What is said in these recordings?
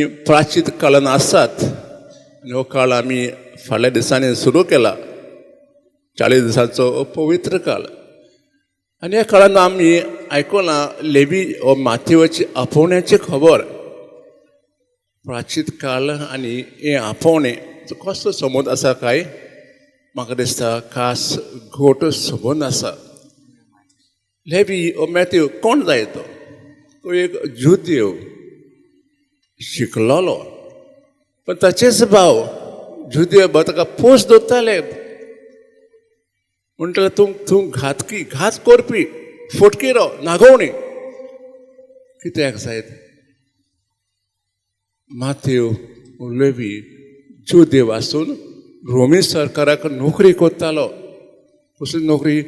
प्राचीत काळान आसात आनी हो काळ आमी फाटल्या दिसांनी सुरू केला. 40 दिसांचो हो पवित्र काळ. आनी ह्या काळान आमी आयकलां लेवी हो माथेवाची आपोवण्याची खबर. प्राचीत काळ आनी हें आपोवणें कसलो संबंद आसा काय? म्हाका दिसता खास घोट संबंद आसा. लेवी हो मॅथ्यू कोण जाय तो? तो एक जुदेव शिकलोलो, पण ताचेच भाव जुदेव भाव ताका पोस दवरताले. म्हणटाले तूं तूं घातकी, घात करपी, फटकिरो, नागोवणी. कित्याक जायत माथेव लेवी जुदेव आसून रोमी सरकाराक नोकरी करतालो? कसली नोकरी?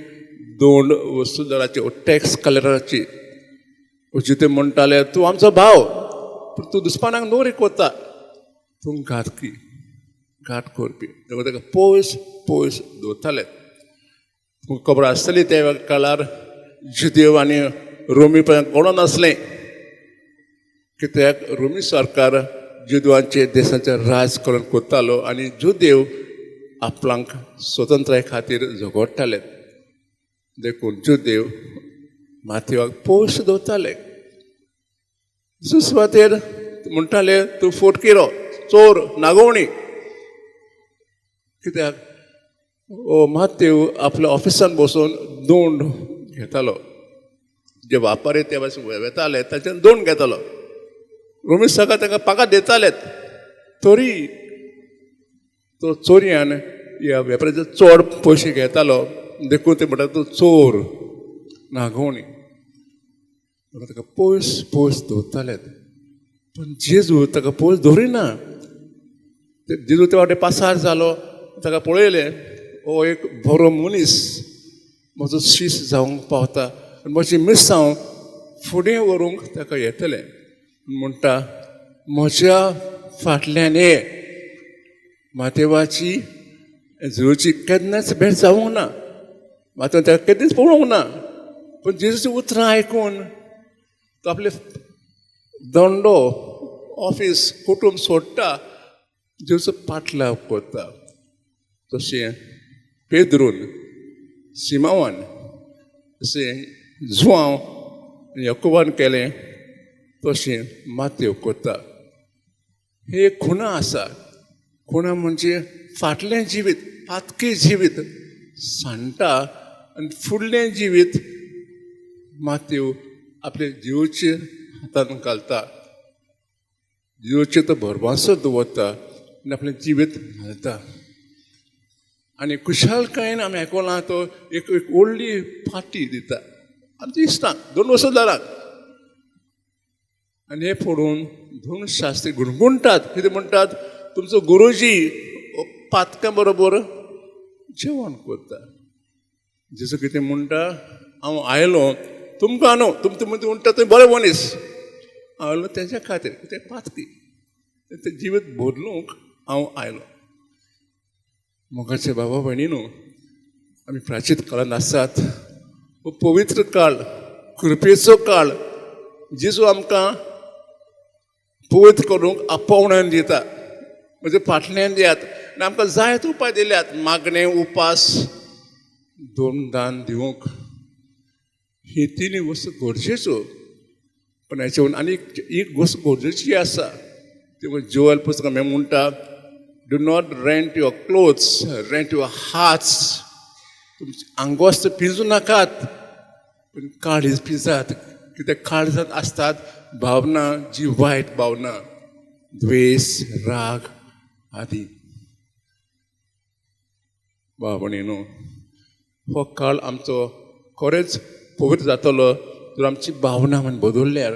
दोन वस्तुदराची, टॅक्स कलेक्टराची. जुदेव म्हणटाले तूं आमचो भाव, पूण तूं दुस्मानाक नोकरी करता, तूं घातकी, घात करपी. ताका पयस पयस दवरताले. तुमकां खबर आसतली त्या काळार जुदेव आनी रोमी पर्यंत कोणो नासलें, कित्याक रोमी सरकार जुदेवांचे देशाचें राजकारण करतालो आनी जुदेव आपणाक स्वतंत्राय खातीर झगडटाले. देखून जुदेव माथेवाक पयस दवरताले. दुसरे सुवातेर म्हणटाले तूं फोटकिरो, चोर, नागोवणी. कित्याक ओ माथेव आपल्या ऑफिसान बसून दोंड घेतालो. जे वापारी ते वेताले ताच्यान दोंड घेतालो. रोमी सरकार ताका पागार दितालेत, तरी तो चोरयान ह्या वेपाराचे चड पयशे घेतालो. देखून ते म्हणटा तो चोर, नागोवणी. ताका पयस पयस दवरताले. पूण जेजू ताका पयस दवरिना. जेजू ते वाटे पासार जालो, ताका पळयलें, हो एक बरो मनीस म्हजो शीस जावंक पावता, म्हजी मिरसांव फुडें व्हरूंक ताका येतलें. म्हणटा म्हज्या फाटल्यान ये. म्हादेवाची जेजूची केन्नाच भेट जावंक ना, माथेवान ताका केन्नाच पळोवंक ना, पूण जेजूची उतरां आयकून तो आपले दंडो, ऑफीस, कुटूंब सोडटा, जेजूचो पाटलाव करता. तशें पेद्रून, सिमांवान, तशें जुआंव यकुबान केलें, तशें माथेव करता. हे खुणा आसा. खुणा म्हणजे फाटलें जिवीत, पातकी जिवीत सांडटा आनी फुडलें जिवीत माथेव आपले जिवचे हातान घालता. जिवचे तो भरवंसो दवरता आनी आपलें जिवीत घालता. आनी खुशालकायेन आमी आयकलां तो एक एक व्हडली पार्टी दिता आमच्या इश्टांक, दोन वसुदारांक. आनी हें पळोवन दोन शास्त्री गुणगुणटात. कितें म्हणटात? तुमचो गुरुजी पातकां बरोबर जेवण करता. जेजू कितें म्हणटा? हांव आयलो तुमकां न्हू, तुमचे मदीं म्हणटा तुमी बरे मनीस, हांव आयलो तेज्या खातीर, तें पातकी, तें जिवीत बदलूंक हांव आयलो. मोगाचे बाबा भयणी न्हू, आमी प्राचीत काळांत आसात. हो पवित्र काळ, कृपेचो काळ. जेजू आमकां पवित्र करूंक आपोवण्यान दिता, म्हणजे फाटल्यान दियात. आनी आमकां जायते उपाय दिल्यात, मागणें, उपास, दोन दान दिवंक. ही तिनूय वस्तू गरजेच्यो, पूण हेचे वयर आनी एक गोश्ट गरजेची आसा. ती म्हणजे जोएल पुस्तक आमी म्हणटा, do not rent your clothes, rent your hearts. तुमचे आंगवस्त्र पिंजू नाकात, पूण काळीज पिंजात. कित्याक काळजांत आसतात भावना, जी वायट भावना, द्वेश, राग आदी. भाव भयणीनो, हो काळ आमचो खरेंच पवित्र जातलो जर आमची भावना आमी बदलल्यार,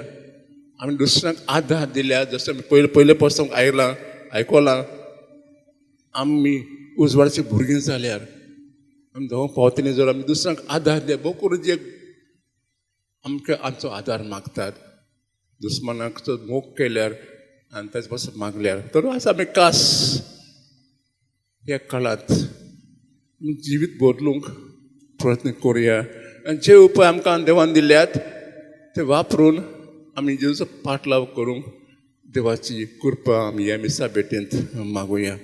आमी दुसऱ्यांक आदार दिल्यार. जशें आमी पयले पयले पासून आयलां, आयकलां, आमी उजवाडाची भुरगीं जाल्यार आमी दोगां पावतलीं जर आमी दुसऱ्यांक आदार दिल्यार. भोव करून जे आमकां आमचो आदार मागतात, दुस्मानाक मोग केल्यार आनी ताचे पासून मागल्यार. तर आज आमी कास ह्या काळांत जिवीत बदलूंक प्रयत्न करुया आनी जे उपाय आमकां देवान दिल्यात ते वापरून आमी जेजूचो पाटलाव करूंक देवाची कृपा आमी ह्या मिसा भेटेंत मागुया.